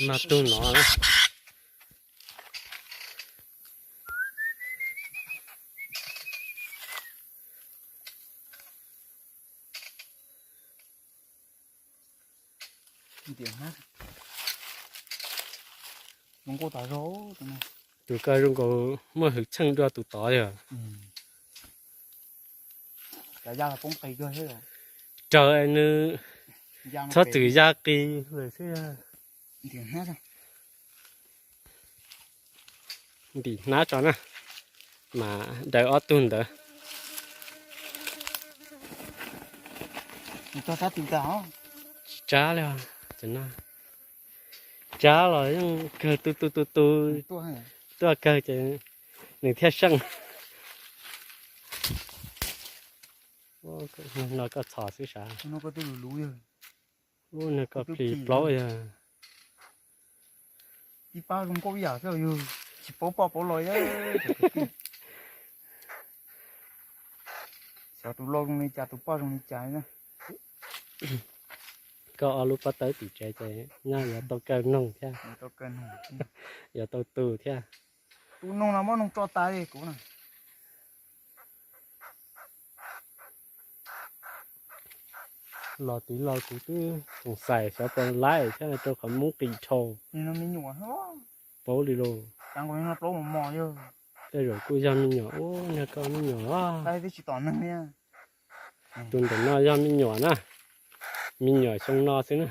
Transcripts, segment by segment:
Mas tus no na. Zoo nkauj tas zog. Tus ko zoo nkaus muaj hwj txheej dua tus tod yog. Raws nws txhob txwm ya qis lawm xwb. Ntim hnab tso na, mas daws ob tug ntawd. Tsis tsab li, tsab los yeej kawg tu tu tu tu tuaj kawg ces nws thiaj seej. No koj txhom xwb sav. Ub, nws koj plis plaub yog. Tib pab zoo nkauj ib yam thiab yus, tsis paub poj paub los. Xyov tus laus zoo li cas tus poj zoo li cas. Koj ob lub pob tawb tim tsev ces nyob yuav tau kaw noog thiab, yuav tau tu thiab. Tus noog no muab noog tso tas li kuv na. Los tid los kuv twb tseem xav xyov puas laib thiab rau qhov Hmoob qis dhau. Paub li lauj. Tej zaum kuj yog me nyuam, ub, nws koj me nyuam. Tus ntawm no yog me nyuam na, me nyuam xyoo no xwb na.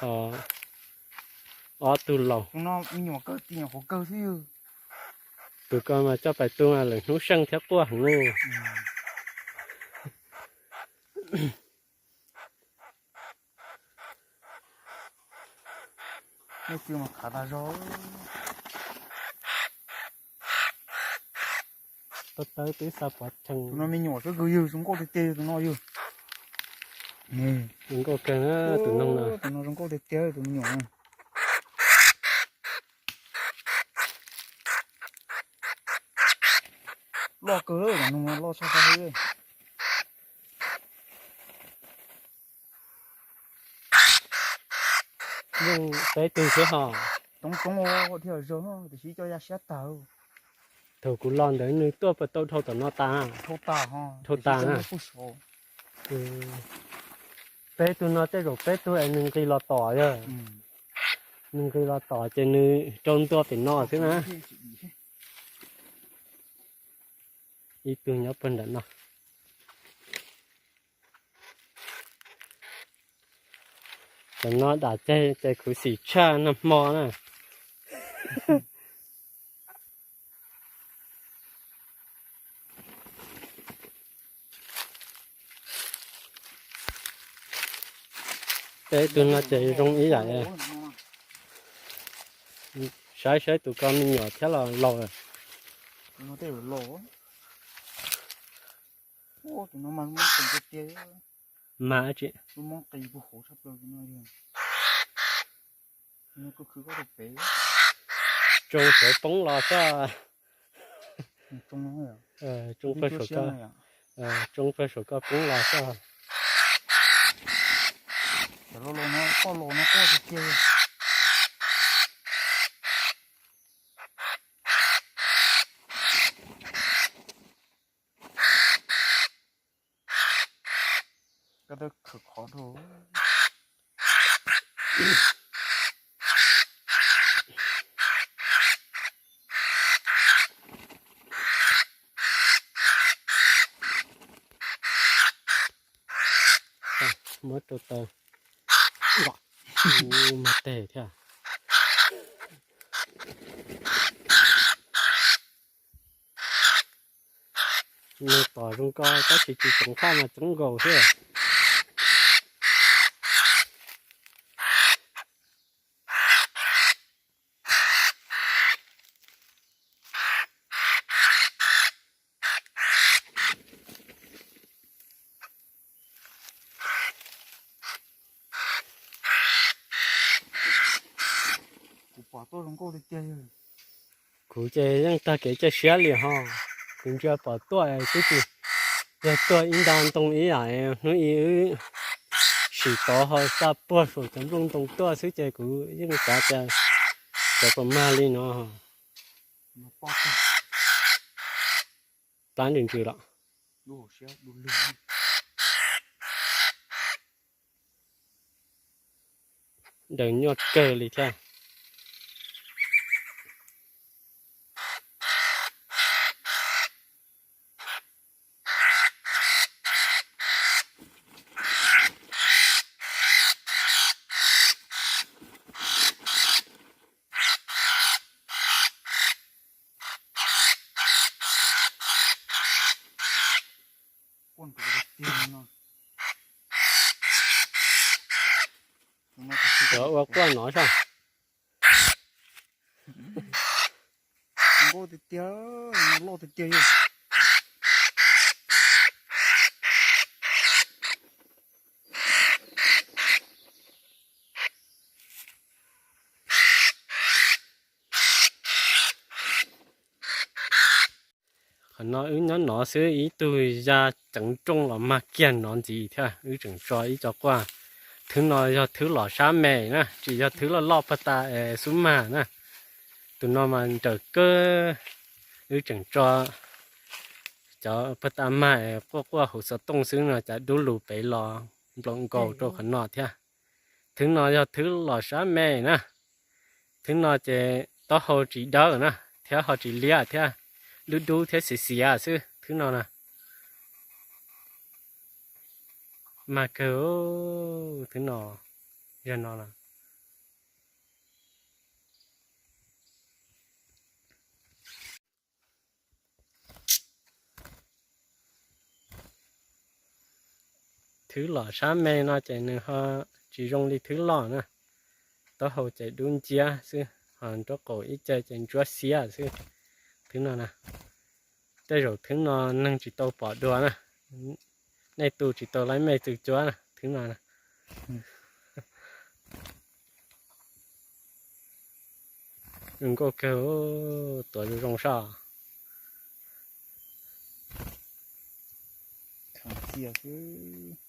Ho ob tug laus. Tus ko mas coj pais tu mas lawm hnub seej thiab quaj heev. Pob tawb twb xa pov cheej. Tus no me nyuam xwb, yawg zoo nkauj tiag tiag tus no yawg. Zoo nkauj kawg na tus noog no. Tus no zoo nkauj tiag tiag tus me nyuam. Loj kawg, noog loj tshaj tau. Yeej peb tug xwb ho. Coob coob thiaj zog, tiam sis coj ya siab tag. Thaum kuv los ntawd nws tuaj puas tau dhau tom no tas? Dhau tas na. Peb tug no tej zaum peb tug es nws nqis los tom yog. Nws nqis los tom ces nws rau ntua pem no xwb na. Ib tug nyob puag nram no. Tam no dam ceg ces khuv xim tshaj nag hmo na. Peb tug no ces zoo ib yam. Saib saib tus ko me nyuam thiab los laus lawm. Mas tsis tsoo sawv poob los xwb. Tsoo pawg saum ko, tsoo pawg saum ko poob los xwb. Muab rau taw. Ub, mag teg thiab. Nws pom zoo ko tab sis tsis tsoov faj mas coob nkaus thiab. Kuv pom tuaj zoo nkauj tiag tiag. Kuv ces yeej tag kev cia siab li ho. Kuv ntsia pom tuaj twb tsis yog tuaj ib nta ntoo ib yam hnub ib wb tim tod ho xa puag saum cov nplooj ntoo tuaj xwb ces kuv yeej xav tias cov puas mag li no. Plab ntsws ntsws los. Daws nyuaj kawg li thiab. Cov ua quaj no sab. Nkauj tiag tiag, loj tiag tiag li. Qhov no wb nyob no xwb, ib tug ya ceev rooj los mag kiag no ntxiv thiab. Wb tseem tso ib co quaj. Thwb no yog thwb los sab me na, tsis yog thwb loj loj pag tas xub mag na. Tus no mas nrawm kawg. Wb tseem tso cov pag tas mag quaj quaj hauv xov tooj xwb no, cas dub lug pem los nplaum nkaus rau qhov no thiab. Thwb no yog thwb los sab me na. Thwb no ces taub hau tsis dawb na, thiab ho tsis liab thiab, dub dub thiab xiav xiav xwb thwb no na. Mag kawg thwb no, yog no na. Thwb los sab me no ces nws ho tsis zoo li thwb loj na. Taub hau ces dub nciab xwb, ho nraub qaum ib ce ces ntsuab xiab xwb. Thwb no na, tej zaum thwb no neeg tsis tau pom dua na. Nej tu tsis tau laib mej txwj cuab na, thwb no na. Zoo nkauj kawg, tuav zoo zoo soj. Khav cia xwb.